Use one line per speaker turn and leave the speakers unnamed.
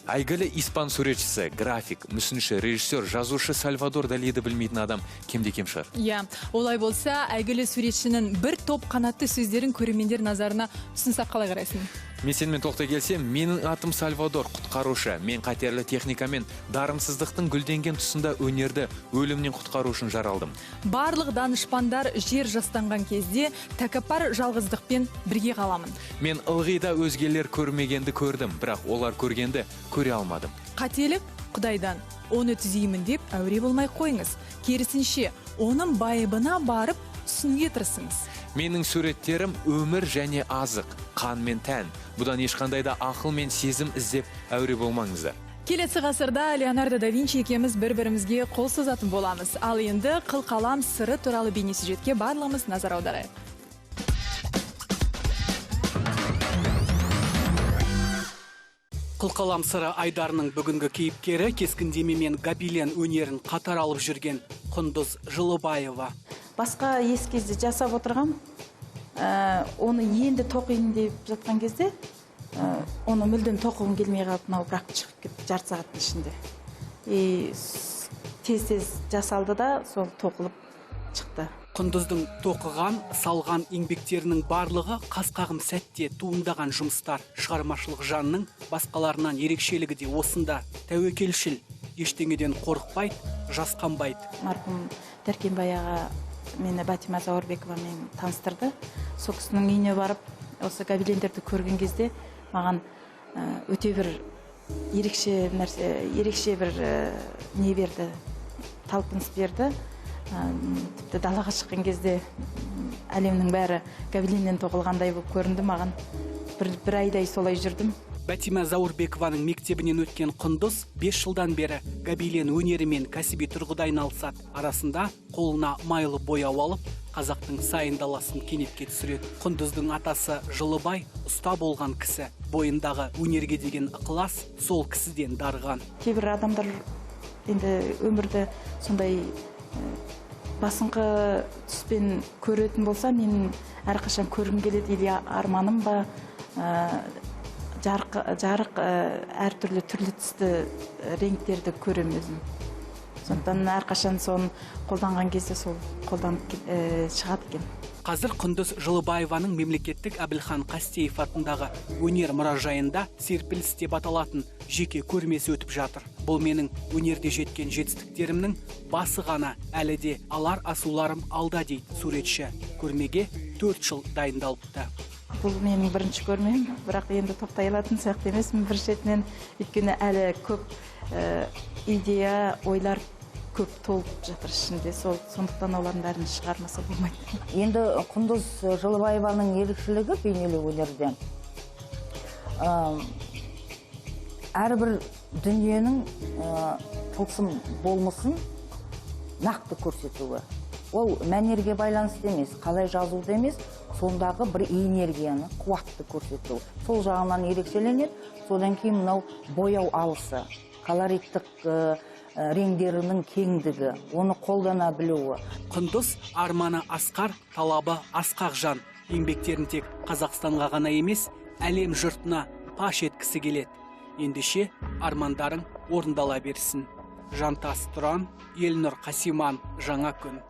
Әйгілі испан суретшісі, график, мүсінші, режиссер, жазушы Сальвадор Далиді білмейтін адам кемде-кем шығар.
Иә, олай болса, әйгілі суретшінің бір топ қанатты сөздерін көрермендер назарына ұсынсақ, қалай қарайсың?
Мен сенімен тоқтай келсем, менің атым Сальвадор, құтқарушы. Мен қатерлі техникамен дарымсыздықтың гүлденген тұсында өнерді өлімнен құтқару үшін жаралдым.
Барлық данышпандар жер жастанған кезде тәкаппар жалғыздықпен бірге қаламын.
Мен ылғи да өзгелер көрмегенді көрдім, бірақ олар көргенді көре алмадым.
Қателік Құдайдан. Оны түзеймін деп әуре болмай қойыңыз. Керісінше, оның байыбына барып түсінуге тырысыңыз.
Менің суреттерім өмір және азық, қан мен тән. Бұдан ешқандай да ақыл мен сезім іздеп әуре болмаңыздар.
Келесі ғасырда Леонардо да Винчи екеуміз бір-бірімізге қол созатын боламыз. Ал енді қылқалам сыры туралы бейнесюжетке барлығымыз назар аударайық.
Қылқалам сыры айдарының бүгінгі кейіпкері кескіндеме мен гобелен өнерін қатар алып жүрген Құндыз Жылыбаева.
Басқа эскизді жасап отырғам, оны енді тоқиын деп жатқан кезде, оны мүлдем тоқығым келмей қалып, мынау бірақ шығып кетті жарты сағаттың ішінде. И тез-тез жасалды да, сол тоқылып шықты.
Құндыздың тоқыған, салған еңбектерінің барлығы қас-қағым сәтте туындаған жұмыстар. Шығармашылық жанның басқаларынан ерекшелігі де осында. Тәуекелшіл, ештеңеден қорықпайды, жасқанбайды.
Марқұм Дәркембай аға мені Батима Зауырбековамен таныстырды. Сол кісінің үйіне барып, осы гобелендерді көрген кезде маған өте бір ерекше нәрсе, ерекше бір не берді, талпыныс берді. Тіпті далаға шыққан кезде әлемнің бәрі гобеленнен тоқылғандай болып көрінді маған. Бір айдай солай жүрдім.
Бәтима Зауырбекованың мектебінен өткен Құндыз 5 жылдан бері гобелен өнерімен кәсіби тұрғыда айналысады. Арасында қолына майлы бояу алып, қазақтың сайын даласын кенепке түсіреді. Құндыздың атасы Жылыбай ұста болған кісі. Бойындағы өнерге деген ықылас сол кісіден дарыған.
Кейбір адамдар енді өмірді сондай басыңқы түспен көретін болса, мен әрқашан көргім келеді, или арманым ба, жарық, әртүрлі түрлі түсті реңктерді көремін өзім. Сондықтан әрқашан соны қолданған кезде сол қолданып шығады екен.
Қазір Құндыз Жылыбаеваның мемлекеттік Әбілхан Қастеев атындағы өнер мұражайында серпіліс деп аталатын жеке көрмесі өтіп жатыр. Бұл менің өнерде жеткен жетістіктерімнің басы ғана, әлі де алар асуларым алда, дейді суретші. Көрмеге 4 жыл дайындалыпты.
Бұл менің бірінші көрмем, бірақ енді тоқтай алатын сияқты емеспін бір шетінен, өйткені әлі көп идея, ойлар көп толып жатыр ішінде, сондықтан олардың бәрін шығармаса болмайды.
Енді Құндыз Жылыбаеваның ерекшелігі бейнелеу өнерде. Әрбір дүниенің тылсым болмысын нақты көрсетуі. Ол мәнерге байланысты емес, қалай жазуды емес, сондағы бір энергияны, қуатты көрсету. Сол жағынан ерекшеленеді. Содан кейін мынау бояу алысы, колориттік реңдерінің кеңдігі, оны қолдана білуі.
Құндыз арманы асқар, талабы асқақ жан. Еңбектерін тек Қазақстанға ғана емес, әлем жұртына паш еткісі келеді. Ендеше армандарың орындала берсін. Жантас Тұран, Елнұр Қасиман, Жаңа күн.